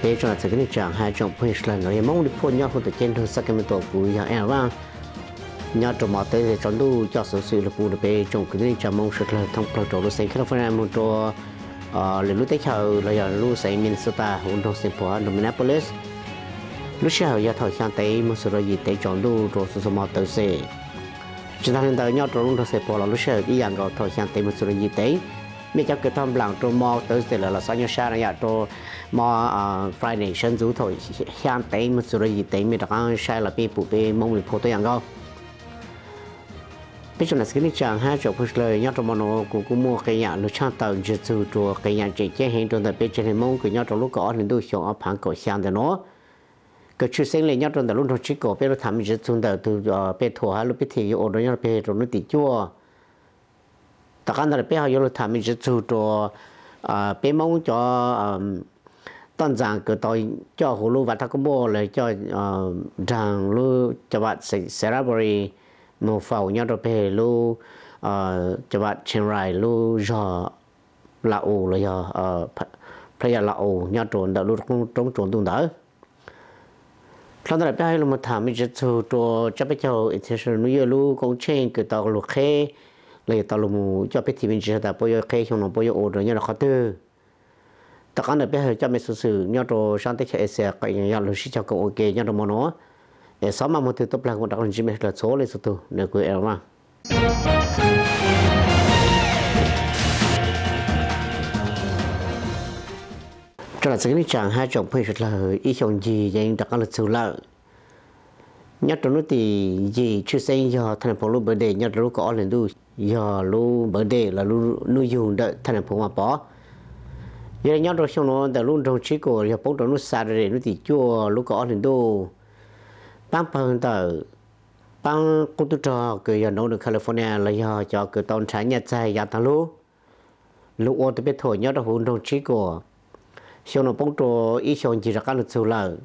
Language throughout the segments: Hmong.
Peb tsoom niam txiv kwv tij neej tsa hab tsoom phooj ywg sawv dlawg, nov yog Moob Lis Phuaj nyob huv tuam ceeb nroog Sacramento, kuv yog Aaron Vaj nyob rua mov tawv zes tsaus ntuj coj xuv xwm lug pub rua peb tsoom kwv tij neej tsa Moob sawv dlawg thoob plawg rua lub xeev California moog rua lwm lub teb chaws los yog lub xeev Minnesota huv nroog Saint Paul hab nroog Minneapolis. Lub sij hawm yog thaum xyaa teev moog txug rua yim teev tsaus ntuj rua txhua txhua mo tawv xwm. Tsi taag le ntawd nyob rua lub nroog Saint Paul los lub sij hawm ib yam nkaus thaum xyaa teev moog txug rua yim teev. Mej cov kws tau nplaam rua mo tawv xwm lawm los xaav nyob sab na yom rua mo Friday sawv ntxuv thaum xyaa teev moog txug rua yim teev mej rov qaab saib los peb pum peb Moob Lis Phuaj tuab yaam nkaus. Peb tsoom niam txiv kwv tij neej tsa hab tsoom phooj ywg sawv dlawg, nyob rua mo nuav kuv kuj muaj qee yaam lug tshaaj tawm ntsig txug rua qee yaam tseem ceeb heev rua ntawm peb tsev neeg Moob kws nyob rua lub kaum ob hli ntuj xyoo ob phaav kaum xyaa ntawm nuav. Kws tshwj xeeb le nyob rua ntawm lub nroog Chicago, peb lug tham me ntsis txug ntawm tug pej thuam hab lub pib thim yuav ua rua nyob rua peg rua nub tim cuaj. Tom qaab ntawd peb ho yuav lug tham me ntsis txug rua peb Moob cov toj ntxas kws tau coj huv lub vav thab koob npuaj los coj nraag lub cov vav Salisbury moog faus nyob rua peg lub cov vav Chiang Rai lub zog La U los yog Phab Yaj La U nyob rua ntawm lub roob tsaus ntuj ntawd. Dlhau ntawd lawm peb ho yuav lug moog tham me ntsis txug rua tsab peb caug International New Year lub koob tsheej kws tau lug qheb los yog tau lug moog coj pib thim me ntsis has tas puab yuav qheb xyoo no puab yuav ua rua nyob rua qhov twg. Tom qaab ntawd peb ho coj mej xuv xwm nyob rua saab teb chaws Asia qee yaam lug sib cog koom ua ke nyob rua mo nuav. Es xob maj moog twg tuaj plag kuv rov qaab lug ntsib mej sawv dlawg txhua leej txhua tug, nyob kuv Aaron Vaj. Tsoom niam txiv kwv tij neej tsa hab tsoom phooj ywg sawv dlawg, ib xyoo ncig yeej rov qaab lug txug lawm. Nyob rua nub tim yim tshwj xeeb yog Thaj Nais Phoo lub birthday nyob rua lub kaum ob hli ntuj, yog lub birthday los lub nub yug ntawm Thaj Nais Phoo Vaaj Pov. Yog le nyob rua xyoo nuav ntawm lub nroog Chicago yog poob rua nub Saturday nub tim cuaj lub kaum ob hli ntuj. Paab pawg ntawm paab qub tub rog kws yog Northern California los yog cov kws tau nrhav nyaj txag yaav taag lug, lug ua tug pej thuam nyob rua huv nroog Chicago. Xyoo nuav poob rua ib xyoo ncig rov qaab lug txug lawm.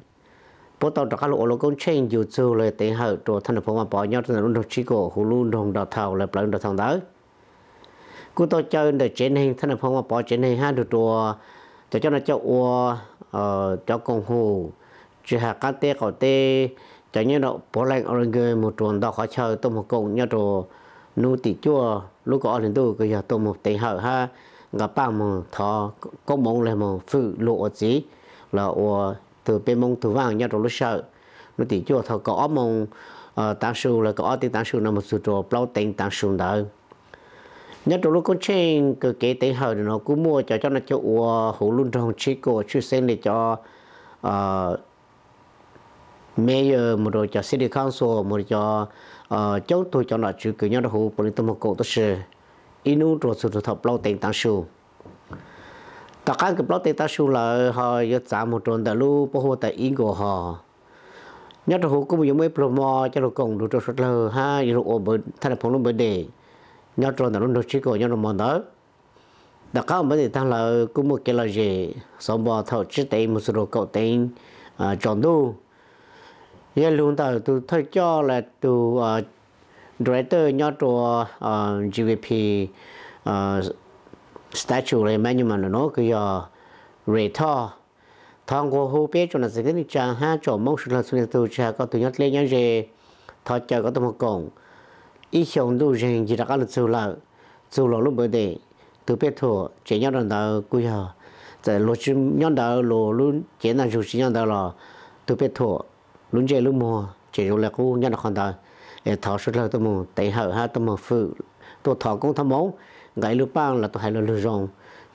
Puab tau rov qaab lug ua lub koob tsheej ncu txug los yog teev hawm rua Thaj Nais Phoo Vaaj Pov nyob rua ntawm lub nroog Chicago huv lub nroog downtown lawv plawv downtown ntawd. Kuj tau caw ntawm tsev neeg Thaj Nais Phoo Vaaj Pov tsev neeg hab nrug rua cov coj noj coj ua, cov koom haum tsi has qaab teb qaum teb, cov nyob rua Portland, Oregon moog rua ntau qhov chaw tuaj moog koom nyob rua nub tim cuaj lub kaum ob hli ntuj kws yog tuaj moog teev hawm hab nqa paaj moog thov koob moov los moog fwm luag ua txiv los ua tug peb Moob tug vaaj nyob rua lub sij hawm nub tim cuaj thaus kaum ob moos taav su los kaum ob teev taav su no moog txug rua plaub teev taav su ntawd. Nyob rua lub koob tsheej kws kev teev hawm nuav kuj muaj cov coj noj coj ua huv lub nroog Chicago tshwj xeeb le cov mayor moog rua cov city council moog rua cov coob tug cov nom tswv kws nyob rua huv puav leej tuaj moog koom tab sis ib nub rua txug rua thaum plaub teev taav su. Tom qaab kws plaub teev taav su lawm ho yuav txav moog rua ntawm lub puab hu tas Eagle Hall. Nyob rua huv kuj yuav muaj ib pluag mo coj lug koom nrug rua suav dlawg hab yuav lug ua Thaj Nais Phoo lub birthday nyob rua ntawm lub nroog Chicago nyob rua mo ntawd. Tom qaab ua birthday taag lawm kuj muaj kev lom zem xauv npo thaum tsib teev moog txug rua kaum teev tsaus ntuj. Yog lug ntawm tug thawj coj los tug director nyob rua GVP statue los monument nuav kws yog Ray Thor. Thov nqua hu peb tsoom nam txiv kwv tij neej tsa hab tsoom Moob sawv dlawg txhua leej txhua tug tsi has koj tug nyob dleb nyob ze, thov caw koj tuaj moog koom. Ib xyoo ntuj zeeg ncig rov qaab lug txug lawm, txug luag lub birthday, tug pej thuam tseem nyob rua ntawd kuj yog, txawm luag tsi nyob ntawd luag lub cev ntaj ntsug tsi nyob ntawd los tug pej thuam lub ntsej lub muag tseem zoo le qub nyob rua qhov ntawd. Es thov suav dlawg tuaj moog teev hawm hab tuaj moog fwm, tuaj thov koob thov moov, nqa ib lub paaj los tuaj hais lug lug zoo,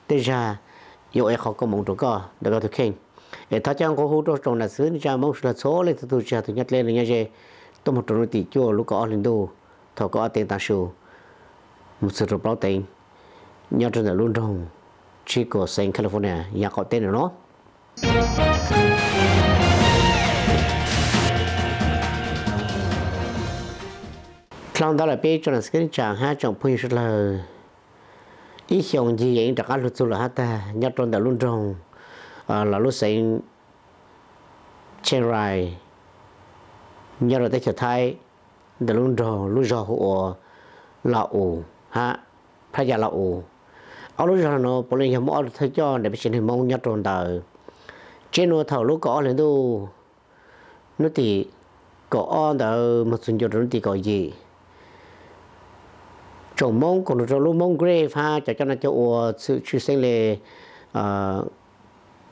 tej zag yuav ua qhov koob moov rua koj ntawm koj tug kheej. Es thov caw nqua hu rua tsoom nam txiv kwv tij neej tsa Moob sawv dlawg txhua leej txhua tug tsi has tug nyob dleb los nyob ze, tuaj moog rua nub tim cuaj lub kaum ob hli ntuj thaus kaum ob teev taav su moog txug rua plaub teev nyob rua ntawm lub nroog Chicago xeev California yaav qaum teb nuav no. Dlhau ntawd lawm peb tsoom nam txiv kwv tij neej tsa hab tsoom phooj ywg sawv dlawg, ib xyoos ncig yeej rov qab lug txug lawm hab tag nyob rua ntawm lub nroog los lub xeev Chiang Rai nyob rua teb chaws Thaib, ntawm lub nroog lub zog hu ua Los Us hab Phab Yaj Los Us. Ob lub zog nuav puav leej yog muaj ob tug thawj coj ntawm peb tsev neeg Moob nyob rua ntawd. Tsev nuav thaum lub kaum ob hli ntuj, hnub tim kaum ob ntawd moog txug ncua rua hnub tim kaum yim, tsoom Moob koom nrug rua lub Moob Grove hab cov coj noj coj ua tshwj xeeb le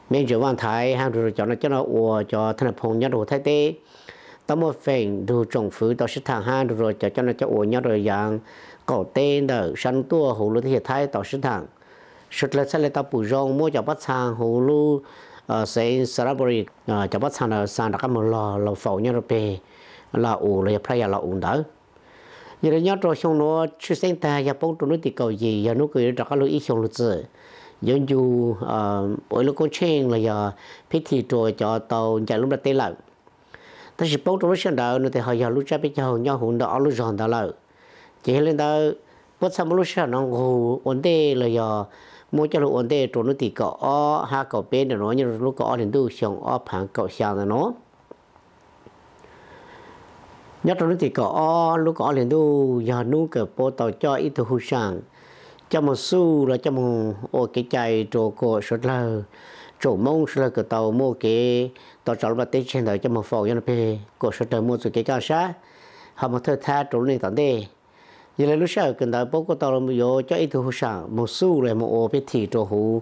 Major Vaj Thaiv hab nrug rua cov noj coj noj ua cov thaj naj phoo nyob rua huv Thaib teb, tau muaj feem nrug tsoom fwv tau sib thaam hab nrug rua cov coj noj coj ua nyob rua yaav qaum teb ntawm sab hnub tuaj huv lub teb chaws Thaib tau sib thaam. Suav dlawg txhaj le tau pum zoo muab cov pob txhaa huv lub xeev Salisbury, cov pob txhaa ntawd xa rov qaab moog lug faus nyob rua peg Las Us los yog Phraya Las Us ntawd. Yog le nyob rua xyoo nuav tshwj xeeb taag yog poob rua hnub tim kaum yim yog hnub kws yuav rov qaab lug ib xyoos lug txim, yuav ncu ua ib lub koob tsheej los yog phiv thim rua cov tau ncaim lub nplaj teb lawm. Tab sis poob rua lub sij hawm ntawd nuav tes ho yog lub tsab peb caug nyob huv ntawm ob lub zog ntawd lawm. Ces yog le ntawd, puab txhaj muab lub sij hawm nuav nqug ua ntej los yog muab coj lug ua ntej rua hnub tim kaum ob hab kaum peb ntawm nuav nyob rua lub kaum ob hli ntuj xyoo ob phaav kaum xyaa ntawm nuav. Nyob rua hnub tim kaum ob lub kaum ob hli ntuj yog hnub kws puab tau coj ib tug hu saam coj moog xuj los coj moog ua kev cai rua kuas suav dlawg tsoom Moob suav dlawg kws tau muaj kev tau tso lub nplaj teb tseg ntawd coj moog faus nyob rua peg kuas suav dlawg muaj txuj kev kaj sab ho moog thawj thab rua lub neej tom ntej. Yog le lub sij hawm kws ntawd puab kuj tau yuav coj ib tug hu saam moog xuj los moog ua phiv thim rua huv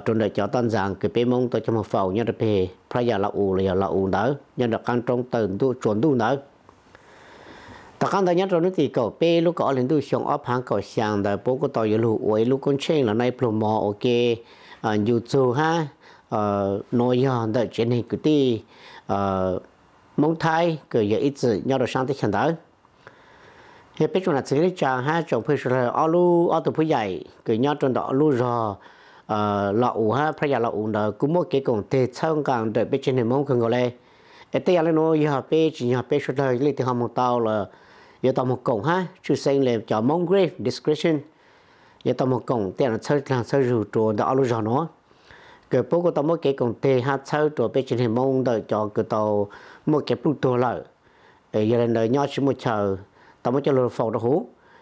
rua ntawm cov toj ntxas kws peb Moob tau coj moog faus nyob rua peg Phraya Las Us los yog Las Us ntawd nyob rua qaab roob tawm ntuj tsuas ntuj ntawd. Tom qaab ntawd nyob rua hnub tim kaum peb lub kaum ob hli ntuj xyoo ob phaav kaum xyaa ntawd puab kuj tau yuav lug ua ib lub koob tsheej los noj ib pluag mov ua ke ncu txug hab nuav yog ntawm tsev neeg kwv tij Moob Thaib kws yog ib txwm nyob rua saab teb chaws ntawd. Yog peb tsoom nam txiv neej tsaa hab tsoom phooj ywg suav dlawg ob lub ob tug phub yaim kws nyob rua ntawm lub zog Las Us hab Phraya Las Us ntawd kuj muaj kev koom teg txhawb nqaa ntawm peb tsev neeg Moob kawg nkaus le. Es tej yam le nuav yog peb tsim nyog peb suav dlawg leej twg ho moog tau los yuav tau moog koom hab tshwj xeeb le cov Moob Grove Description yuav tau moog koom tej yam nuav txhawb dlaag txhawb zug rua ntawm ob lub zog nuav, kws puab kuj tau muab kev koom teg hab txhawb rua peb tsev neeg Moob ntawm cov kws tau muaj kev pluj tuag lawm. Yog le ntawd nyob tsis muaj chaw, tau muab coj lug faus rua huv.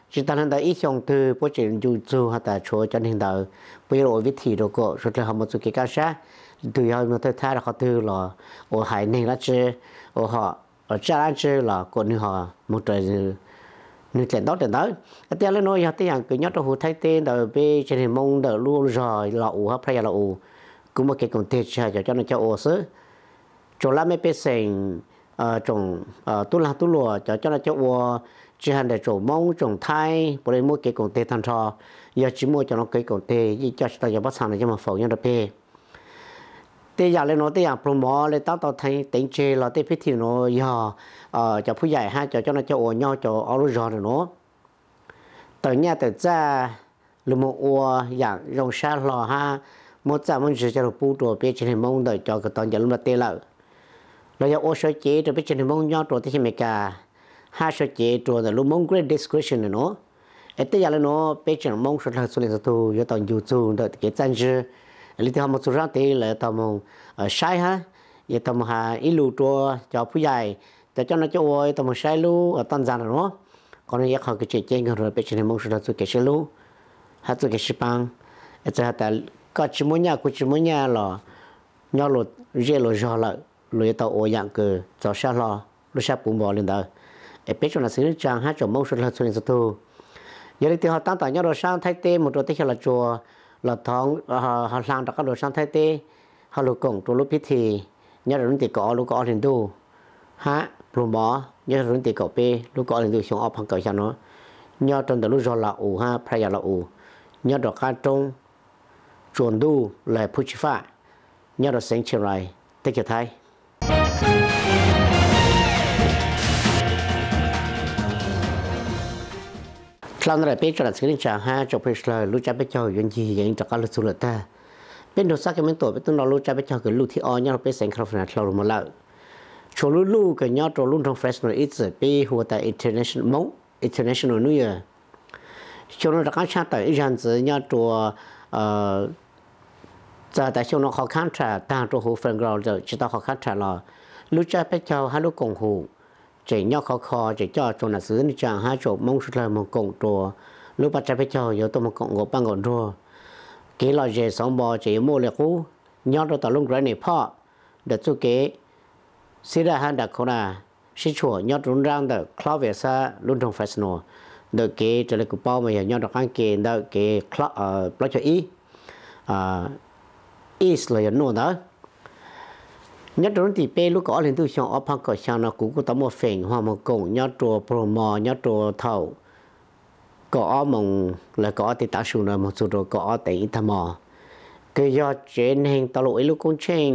Tsis taag le ntawd ib xyoo twg puab tseem ncu txug has tas tshuav cov neeg ntawd puab yuav lug ua phiv thim rua kuas suav dlawg ho muaj txuj kev kaj sab, tug yog moog thawj thab rua qhov twg los ua haiv neeg dlaab tsi, ua ho tsaj dlaab tsi los kuas nwg ho moog raws nwg dlaim ntaub dlaim ntawv. Tej yam le nuav yog tej yam kws nyob rua huv Thaib teb ntawm peb tsev neeg Moob ntawm lub zog Las Us hab Phraya Las Us kuj muaj kev koom teg tsis has cov coj noj coj ua xwb. Tsoom laj mej pej xeem, tsoom tub laag tub luam cov coj noj coj ua, tsis has ntawm tsoom Moob tsoom Thaib puav leej muaj kev koom teg tag nrho. Yog tsis muaj cov nuav kev koom teg yeej coj tsis tau cov pob txhaa nuav coj moog faus nyob rua peg. Tej yam le nuav tej yam pluag mov le taab tau teev tseg los tej phiv thim nuav yog cov phub yaim hab cov coj noj coj ua nyob cov ob lub zog nuav tawm nyaj tawm txaj lug moog ua yaam zoo sab hlo hab muab txaj muab ntsig coj lug pub rua peb tsev neeg Moob ntawm cov kws tau ncaim lub nplaj teb lawm, los yog ua sawv cev rua peb tsev neeg Moob nyob rua teb chaws Amelikas hab sawv cev rua ntawm lub Moob Grove Description nuav. Es tej yam le nuav peb tsev neeg Moob suav dlawg txhua leej txhua tug yuav tau ncu txug ntawm kev txaj ntsig. Leej twg ho moog txug saab tes lawm tau moog saib hab yuav tau moog has ib lus rua cov phub yaim, cov coj noj coj ua yuav tau moog saib lub toj ntxas nuav. Qhov nuav yog ib qho kws tseem ceeb kawg rua peb tsev neeg Moob suav dlawg txuj kev sab lub hab txuj kev sib paab. Txawm has tas koj tsis muaj nyaj kuv tsis muaj nyaj los nyob luag zej luag zog lawm, luag yuav tau ua yaam kws txaus sab hlo, lub sab puv npo le ntawd. Es peb tsoom nam txiv neej tsaa hab tsoom Moob suav dlawg txhua leej txhua tug, yog leej twg ho taab tom nyob rua saab Thaib teb moog rua teb chaws Los Tsuas los thov ho hla rov qab rua saab Thaib teb, ho lug koom rua lub phiv thim nyob rua hnub tim kaum ob lub kaum ob hli ntuj hab pluag mov nyob rua hnub tim kaum peb lub kaum ob hli ntuj xyoo ob phaav kaum xyaa nuav, nyob rua ntawm lub zog Las Us hab Phraya Las Us, nyob rua qaab roob tsuas ntuj los Phub Tsis Faj, nyob rua xeev Chiang Rai, teb chaws Thaib. Dlhau ntawd lawm peb tsoom nam txiv neej tsaa hab tsoom phooj ywg suav dlawg, lub tsab peb caug yuav ncig yeev rov qab lug txug lawm tag. Peb nrug xab kev meej tuam peb tub nrau lub tsab peb caug kws luj thib ob nyob rua peb xeev California dlhau lug moog lawm. Tshuav lub luj kws nyob rua lub nroog Fresno ib txwm peb hu tas International Moob, International New Year. Xyoo nuav rov qab tshaj tawm ib zag ntxiv nyob rua, txawm tas xyoo nuav qhov contract taag rua huv Fresno lawm tsis tau qhov contract los lub tsab peb caug hab lub koom haum tseem nyob khov kho, tseem coj tsoom nam txiv neej tsaa hab tsoom Moob suav dlawg moog koom rua lub paj tsab peb caug yuav tuaj moog koom nkaum paj nkaum nruag. Kev lom zem xauv npo tseem yuav muaj le qub nyob rua tom lub Granite Park. ntawm txuj kev Cedar hab Dakota sib tshuam nyob rau lub nrab ntawm Clovis hab lub nroog Fresno. Ntawm kev raws le kuv paub mas yog nyob rau qaab ke ntawm kev plaub caug ib east los yog north ntawd. Nyob rau hnub tim peb lub kaum ob hli ntuj xyoo ob phav kaum xyaa no kuv kuj tau muaj feem hua moog koom nyob rua Provo nyob rua thaum kaum ob moos lawm kaum ob teg taav su no moog txug rua kaum ob teg ib taag mo, kws yog tsev neeg tau lug ua ib lub koob tsheej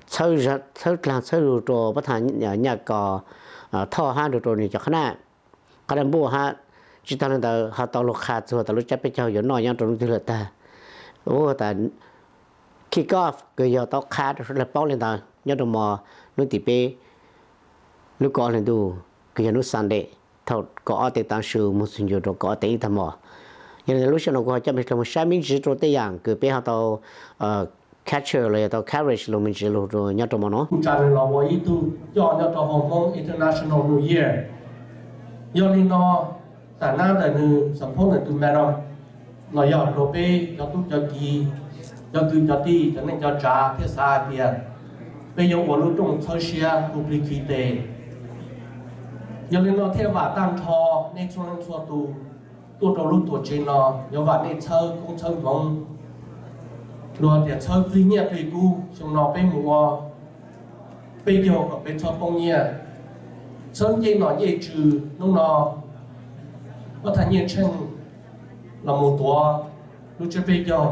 txhawb dlaag txhawb zug rua pab thav nyaj kos thoj hab nrug rua nwg cov qhab naj, qhab naj npuj hab. Tsi taag le ntawd ho tau lug qha txug tas lub tsab peb caug yuav noj nyob rua hnub twg lawm tag. Ua tas kick off kws yog tau qha rua suav dlawg paub le ntawd nyob rua mo hnub tim peb lub kaum ob hli ntuj kws yog hnub Sunday thaum kaum ob teg taav su moog txug ncu rua kaum ob teg ib taag mo. Yog le ntawd lub sij hawm no kuv ho coj mej dlog moog saib me ntsis rua tej yaam kws peb ho tau capture los yog tau coverage lug me ntsis lug rua nyob rua mo no. Tsa nwg los ua ib tug coj nyob rua hauv Hmoob International New Year. Yog le no, tam nab ntawm nwg xav phob nwg tug madam los yog rua peb cov tub cov ki, cov kwv cov tij, cov neej cov tsav thiaj xav hais tias peb yuav ua lub rooj txhawb siab hu plig khi tes. Yog le no thiaj vam tag nrho nej txhua leej txhua tug tuaj rua lub tuam tsev no, yuav vam nej txhawb koob txhawb hmoov, lug tias txhawb plig nyiaj plig kub, xyoo no peb moog ua peb caug kom peb txhob poob nyiaj. Txhawb ncej nom ncej tswv, nub no pab thav Nyiaj Tsheej los moog tuav lub tsab peb caug,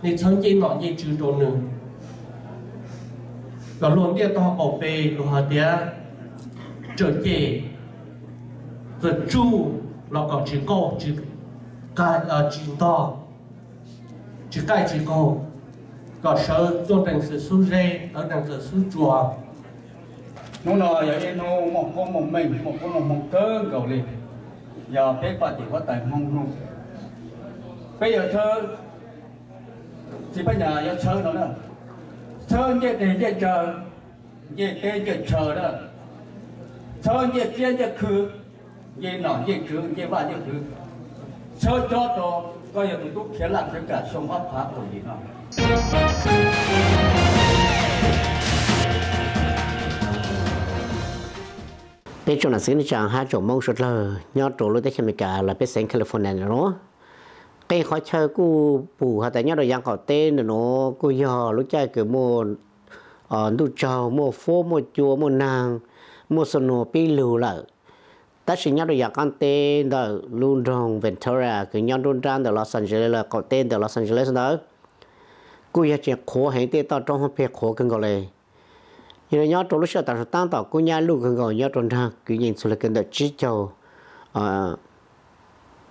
nej txhawb ncej nom ncej tswv rua nwg kom luag ntiaj tog npaum pes lug has tias tsawm cem, txawm tsuj los kom tsis qaij, tsis ntog, tsis qaij tsis qaug, kom sawv tuaj nrees txawm xub zeb, tawv nrees txawm xub tsua. Hnub no yog ib hnub muaj koob muaj meej, muaj koob muaj hmoov kawg nkaus li. Yog peb poj niam huab tais Hmoob hnub, peb yuav txhawb, txiv Phab Nyas yuav txhawb no na, txhawb ncej deg ncej tsawv, ncej teb ncej chaw na, txhawb ncej txiab ncej khw, ncej nom ncej tswv, ncej vaj ncej tsev, txhawb cob rau koj yog tus tub khiav laj khiav kam xyoo ob phav kaum yim no. Peb tsoom nam txiv neej tsaa hab tsoom Moob suav dlawg nyob rau lub teb chaws Amelikas los peb xeev California no, qee qhov chaw kuj pum has tas nyob rau yaav qaum teb ntawm nuav kuj yog lub caij kws muaj ntuj tsaug, muaj fuab, muaj cua, muaj naag, muaj snow pib lug lawm. Tab sis nyob rau yaav qaab teb ntawm lub nroog Ventura kws nyob nruab nrab ntawm Los Angeles los qaum teb ntawm Los Angeles ntawd kuj yog tseem qhuav heev, tej toj roob hab peg qhuav kawg nkaus le. Yog le nyob rau lub sij hawm taam sim taab tom kub nyab luj kawg nkaus nyob rau nraag kwv yees txug le kawg ntawm tsib caug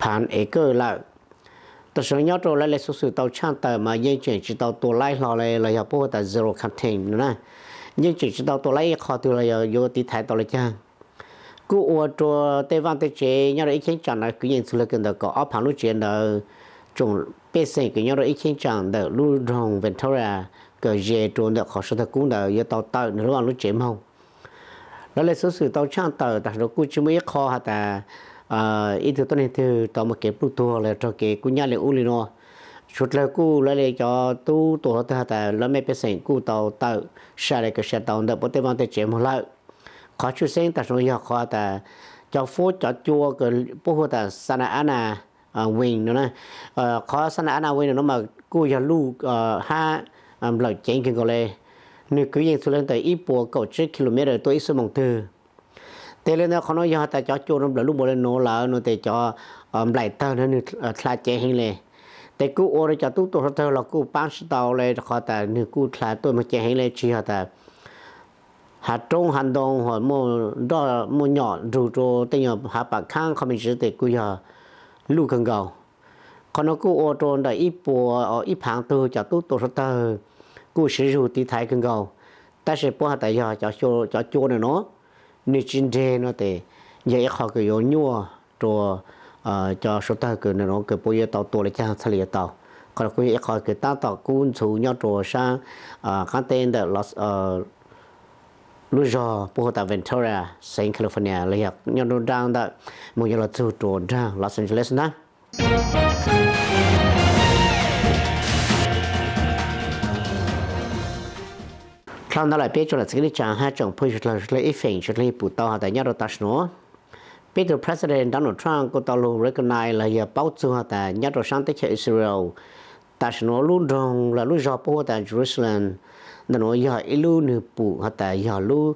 phav acre lawm. Tam sim no nyob rau lawv le xuv xwm tau tshaaj tawm mas yeej tseem tsis tau tua laib hlo le los yog puab hu tas zero contact no na, yeej tseem tsis tau tua laib ib qho twg los yog yuav tiv thaiv tau le caag. Kuj ua rua tej vaaj tej tsev nyob rau ib cheeb tsam ntawd kwv yees txug le kawg ntawm kaum ob phav lub tsev ntawd, tsoom pej xeem kws nyob rau ib cheeb tsam ntawm lub nroog Ventura kws ze rua ntawm qhov suav dlawg kub ntawd yuav tau tawm nwg lub vaaj lub tsev moog. Lawv le xuv xwm tau tshaaj tawm tam sim no kuj tsis muaj ib qho has tas ib tug tuab neeg twg tau muaj kev pluj tuag los raug kev kub nyab le ub le nuav. Suav dlawg kuj lawv le cov tub tuam suav dlawg has tas lawv mej pej xeem kuj tau tawm sai le kws sai tau ntawm puab tej vaaj tej tsev moog lawm. Qhov tshwj xeeb tam sim no yog qhov tas cov fuab cov cua kws puab hu tas Santa Ana Wind no na. Qhov Santa Ana Wind no mas kuj yog luj hab nplawm ceev kawg nkaus le. Nwg kwv yees txug le ntawm ib puas kaum tsib kilometer tuaj ib xuab moos twg. Tes le ntawd qhov no yog has tas cov cua no nplawm luj npaum le nuav lawm no tes cov nplaim tawg no nwg dlha ceev heev le. Tes kuj ua rua cov tub tuam suav dlawg los kuj paab tsis tau le rua qhov tas nwg kuj dlha tuaj moog ceev heev le, tsis yog tas hav roob hav ntoo ho muaj nroj muaj nyom nrug rua tej nyuag hav pam khaab qhov me ntsis tes kuj yog luj kawg nkaus. Qhov no kuj ua rua ntawm ib puas ib phaav tug cov tub tuam suav dlawg kuj siv zug tiv thaiv kawg nkaus. Tab sis puab has tas yog cov cua ntawm nuav nwg tsis nreg no tes yog ib qho kws yuav nyuaj rua cov suav dlawg kws ntawm nuav kws puab yuav tau tua le caag txhaj le yuav tau. Qhov no kuj yog ib qho kws taab tom kub ntxhuv nyob rua saab qaab teb ntawm lub zog puab hu tas Ventura, xeev California los yog nyob nruab nrab ntawm moog yuav lug txug rua nraag Los Angeles ntag. Tau ntawd lawm peb tsoom niam txiv kwv tij neej tsa hab tsoom phooj ywg sawv dlawg ib feem sawv dlawg yeej pum tau has tas nyob rua taag snow, peb tug President Donald Trump kuj tau lug recognize los yog paub txug has tas nyob rua saab teb chaws Israel, taag snow lub nroog los lub zog puab hu tas Jerusalem ntawm nuav yog ib lub nwg pum has tas yog lub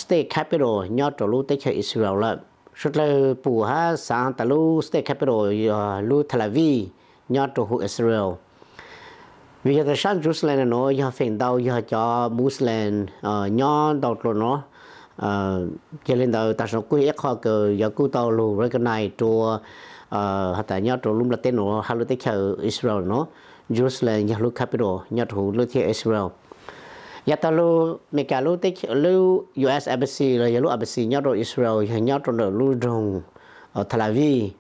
state capital nyob rua lub teb chaws Israel lawm. Sawv dlawg pum hab xaav tas lub state capital yog lub Tel Aviv nyob rua huv Israel. Vim yog tas saab Jerusalem nuav yog feem ntau yog cov Muslim nyob ntau dlua nuav. Yog le ntawd taag snow kuj yog ib qho kws yuav kuj tau lug recognize rua has tas nyob rua lub nplaj teb nuav hab lub teb chaws Israel nuav, Jerusalem yog lub capital nyob rua huv lub teb chaws Israel. Yav tag lug Amelikas lub, lub U S Embassy los yog lub embassy nyob rua Israel yog nyob rua ntawm lub nroog Tel Aviv.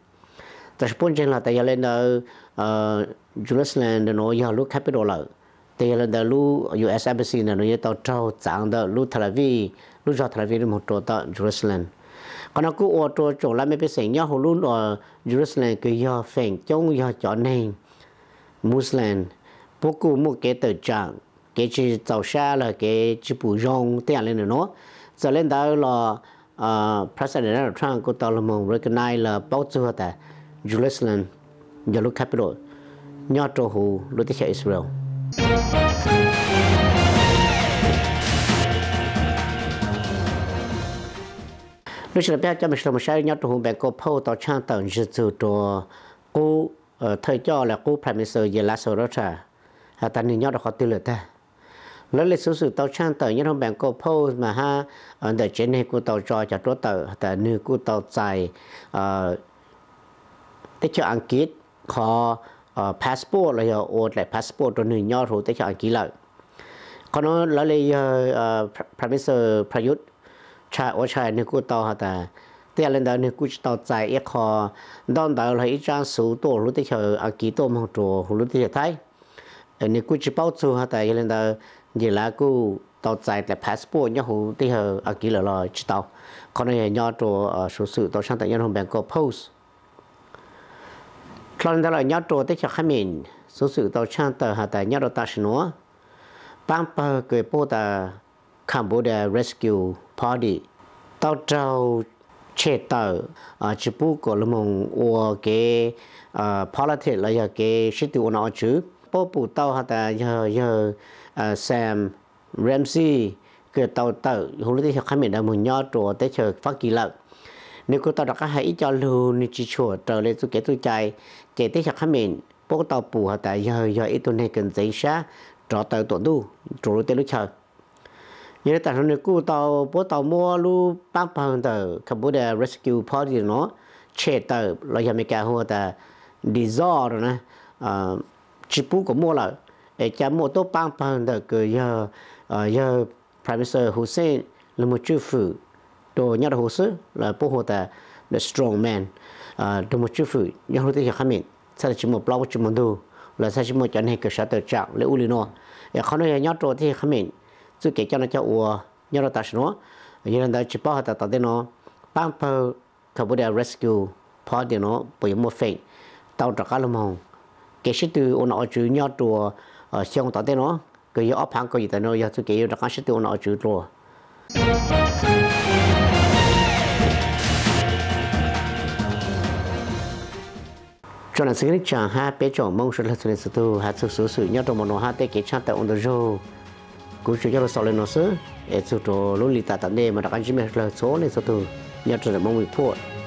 Tab sis puab ntseeg los tas yog le ntawd Jerusalem ntawm nuav yog lub capital lawm, tas yog le ntawd lub U S Embassy ntawm nuav yuav tau raug txaav ntawm lub Tel Aviv, lub zog Tel Aviv lug moog rua tom Jerusalem. Qhov no kuj ua rua tsoom laj mej pej xeem nyob huv lub Jerusalem kws yog feem coob yog cov neeg Muslim, puab kuj muaj kev tawm tsaam, kev tsi txaus sab los kev tsi pum zoo tej yam le ntawm nuav. Txawm le ntawd los President Donald Trump kuj tau lug moog recognize los paub txug tas Jerusalem yog lub capital nyob rua huv lub teb chaws Israel. Lub sij hawm no peb coj mej sawv dlawg moog saib nyob rua huv Bangkok Post tau tshaaj tawm ntsig txug rua qub thawj coj los qub Prime Minister Yelas Sorocha has tas nwg nyob rua qhov twg lawm tag. Lawv le xuv xwm tau tshaaj tawm nyob rua Bangkok Post mas hab ntawm tsev neeg kuj tau tso cov ruab tawm has tas nwg kuj tau txais teb chaws Askiv qhov passport los yog ua dlaim passport rua nwg nyob huv teb chaws Askiv lawm. Qhov nuav lawv le yawg Prime Minister Prayut Chan-o-cha nwg kuj tau has tas tej yam le ntawd nwg kuj tsi tau txais ib qho ntaub ntawv los ib tsaab xuv tuaj huv lub teb chaws Askiv tuaj moog rua huv lub teb chaws Thaib. Nwg kuj tsi paub txug has tas yog le ntawd Yelas kuj tau txais dlaim passport nyob huv teb chaws Askiv lawm los tsi tau. Qhov no yog nyob rua xuv xwm tau tshaaj tawm nyob rua Bangkok Post. Dlhau le ntawd los nyob rua teb chaws Khab Mem, xuv xwm tau tshaaj tawm has tas nyob rua tam sim nuav, paab pawg kws puab tas Cambodia Rescue Party tau raug tshem tawm, tsi pub kom lug moog ua kev politics los yog kev sib tw ua nom ua tswv. Puab pum tau has tas yog yawg Sam Rainsy kws tau tawm huv lub teb chaws Khab Mem ntawd moog nyob rua teb chaws Faab Kis lawm. Nwg kuj tau rov qaab has ib co lug nwg tsi tshua raws le txuj kev txuj cai, ces teb chaws Khab Mem puab kuj tau pum has tas yawg yog ib tug neeg kws ntxeev sab rov taw tuam ntuj rua lub teb lub chaw. Yog le tam sim no nwg kuj tau, puab tau muab lub paab pawg ntawm Cambodia Rescue Party nuav tshem tawm los yog Amelikas hu tas dissolve na, tsi pub kom muaj lawm. Es ca muaj tuab paab pawg ntawm kws yog, yawg Prime Minister Hun Sen lug moog tswj fwm rua nyob rua huv xwb los puab hu tas the strong man, lug moog tswj fwm nyob huv lub teb chaws Khab Mem, txhaj le tsi muaj plaub tsi muaj ntug, los txhaj tsi muaj cov neeg kws sawv tawm tsaam le ub le nuav. Es qhov nuav yog nyob rua teb chaws Khab Mem txuj kev coj noj coj ua nyob rua tam sim nuav. Yog le ntawd tsi paub has tas tom ntej nuav paab pawg Cambodia Rescue Party nuav puas yuav muaj feem tau rov qaab lug moog kev sib tw ua nom ua tswv nyob rua xyoo tom ntej nuav, kws yog ob phaav kaum yim tawm nuav yog txuj kev yuav rov qaab sib tw ua nom ua tswv dlua. Tsoom nam txiv kwv tij neej tsaa hab peb tsoom Moob sawv dlawg txhua leej txhua tug, has txug xuv xwm nyob rua mo nuav hab tej kev tshaaj tawm ua ntu zug, kuv tsuas coj lug xaus le nuav xwb, es txug rua lub li tam tom ntej mas rov qaab ntsib mej sawv dlawg txhua leej txhua tug nyob rua ntawm Moob Report.